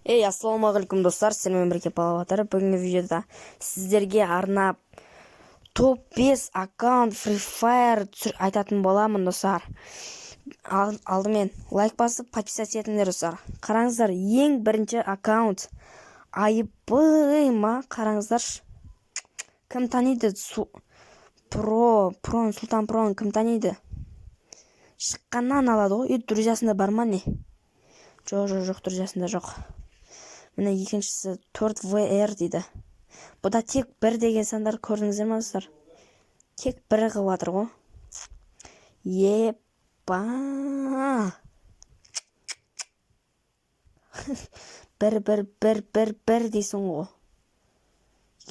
Ей, ассалаумағалейкум, достар! Сіздермен бірге Балабатыр. Бүгінгі видеода сіздерге арнап топ 5 аккаунт Free Fire айтатын боламын, достар. Алдымен лайк басып, подписаться етіңдер, достар. Қараңыздар, ең бірінші аккаунт айыбый ма, қараңыздаршы. Кім таниды? Про, Про, Сұлтан Проны кім таниды? Шыққаннан алады ғой. И друзьясында бар ма, не? Жоқ, жоқ, жоқ, друзьясында жоқ. Міне, екіншісі 4 вр дейді. Бұда тек бір деген сандар, көрдіңіздер ма, достар? Тек бір қылып жатыр ғой. Еба, бір, бір, бір, бір, бір дейсің ғой.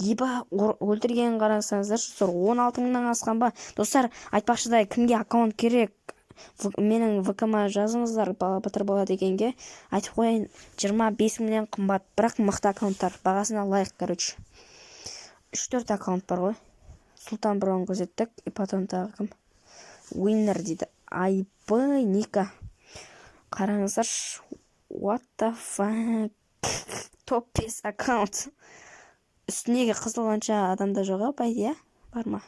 Еба, өлтіргенін қарасаңыздаршы, достар, 16 мыңнан асқан ба, достар? Айтпақшыдай, кімге аккаунт керек, менің ВК-ма жазыңыздар, Бала Батыр бала дегенге. Айтып қояйын, 25 мыңнан қымбат, бірақ мықты аккаунттар, бағасына лайық. Короче, үш төрт аккаунт бар ғой. Сұлтан Броны көрсеттік. И потом тағы кім? Уиннер дейді. Айбай, Ника, қараңыздаршы. What the fuck, топ 5 аккаунт. Үстіндегі қызыл онша адамда жоқ, иә, по идее, бар ма?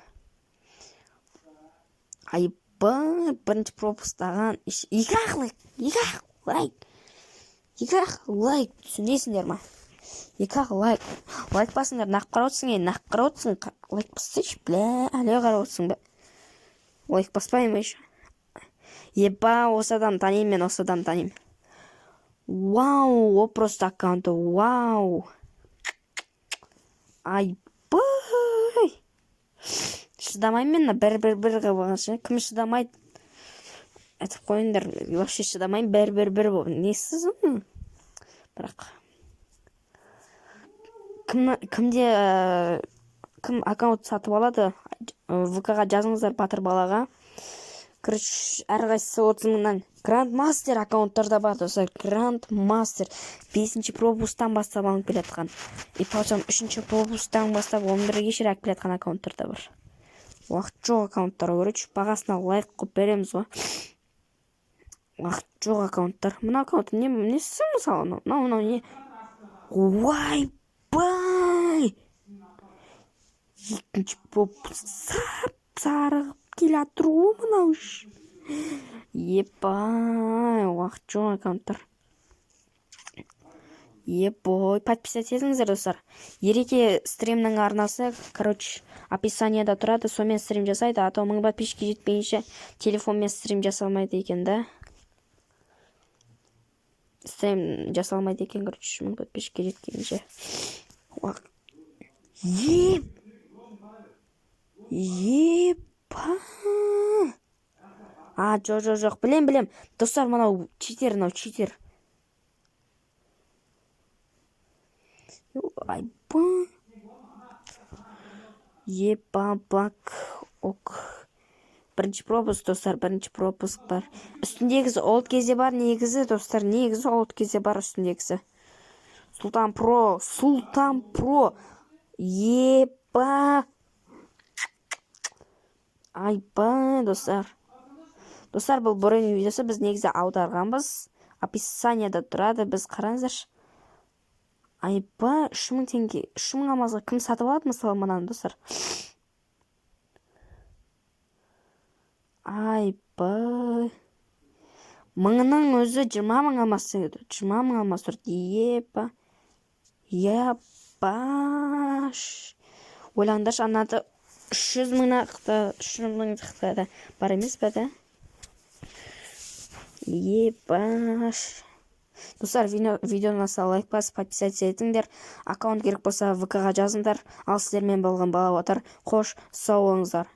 Айбай, бірінші пропусктаған. Екі ақ лайк, екі ақ лайк, екі ақ лайк, түсінесіңдер ма? Екі ақ лайк, лайк басыңдар. Нақ қарап отырсың, ей, нақ қарап отырсың? Лайк бассайшы, бля, әлі қарап отырсың ба? Лайк баспаймын ба еще? Еба, осы адамды танимын мен, осы адамды танимын. Вау, о, просто аккаунты вау. Айбай, шыдамаймын мен мына бір, бір, бір қылып алғанша. Кім шыдамайды, айтып қойыңдар. Вообще шыдамаймын бір, бір, бір болып. Несі, бірақ кім, кімде, кім аккаунт сатып алады, ВК-ға жазыңыздар Батыр балаға. Короче, әрқайсысы 30 мыңнан. Гранд мастер аккаунттар да бар, достар. Гранд мастер бесінші пропусктан бастап алынып келе жатқан, и потом үшінші пропусктан бастап 11-ге шейін алып келе жатқан аккаунттар да бар. Уақыт жоқ аккаунттар, короче, бағасына лайк қойып береміз ғой. Уақыт жоқ аккаунттар. Мына аккаунт не, несі, мысалы, мынау, мынау не? Ойбай, екінші пропуск, сап сары қылып келе жатыр ғой мынау. Ебай, уақыт жоқ аккаунттар. Ебой, подписаться етіңіздер, достар. Ереке стримнің арнасы, короче, описанияда тұрады. Сонымен стрим жасайды, а то 1000 подписчикке жетпейінше телефонмен стрим жасалмайды екен да. Стрим жасалмайды екен, короче, 1000 подписчикке жеткенше. Еп, епа, а, жоқ, жоқ, жоқ, білем, білем, достар, мынау читер, мынау читер. Айба, еба, бак, ок. Бірінші пропуск, достар, бірінші пропуск бар. Үстіндегісі олд кезде бар негізі, достар, негізі олд кезде бар үстіндегісі. Сұлтан Про, Сұлтан Про. Еба, айбай, достар. Достар, бұл бұрын видеосы, біз негізі аударғанбыз, описанияда тұрады. Біз, қараңыздаршы, айба, 3000 теңге, 3000 алмазға кім сатып алады, мысалы, мынаны, достар? Айбай, мыңының өзі 20 000 алмаз тұрады, 20 000 алмаз тұрады. Еба, ебаш, ойлаңдаршы, анады 300 мыңнан, 300 мыңдық да бар емес пе да? Ебаш, достар, видеоны ұнаса, лайк басып, подписаться етіңдер. Аккаунт керек болса, ВК-ға жазыңдар. Ал сіздермен болған Бала Батыр. Қош, сау болыңыздар.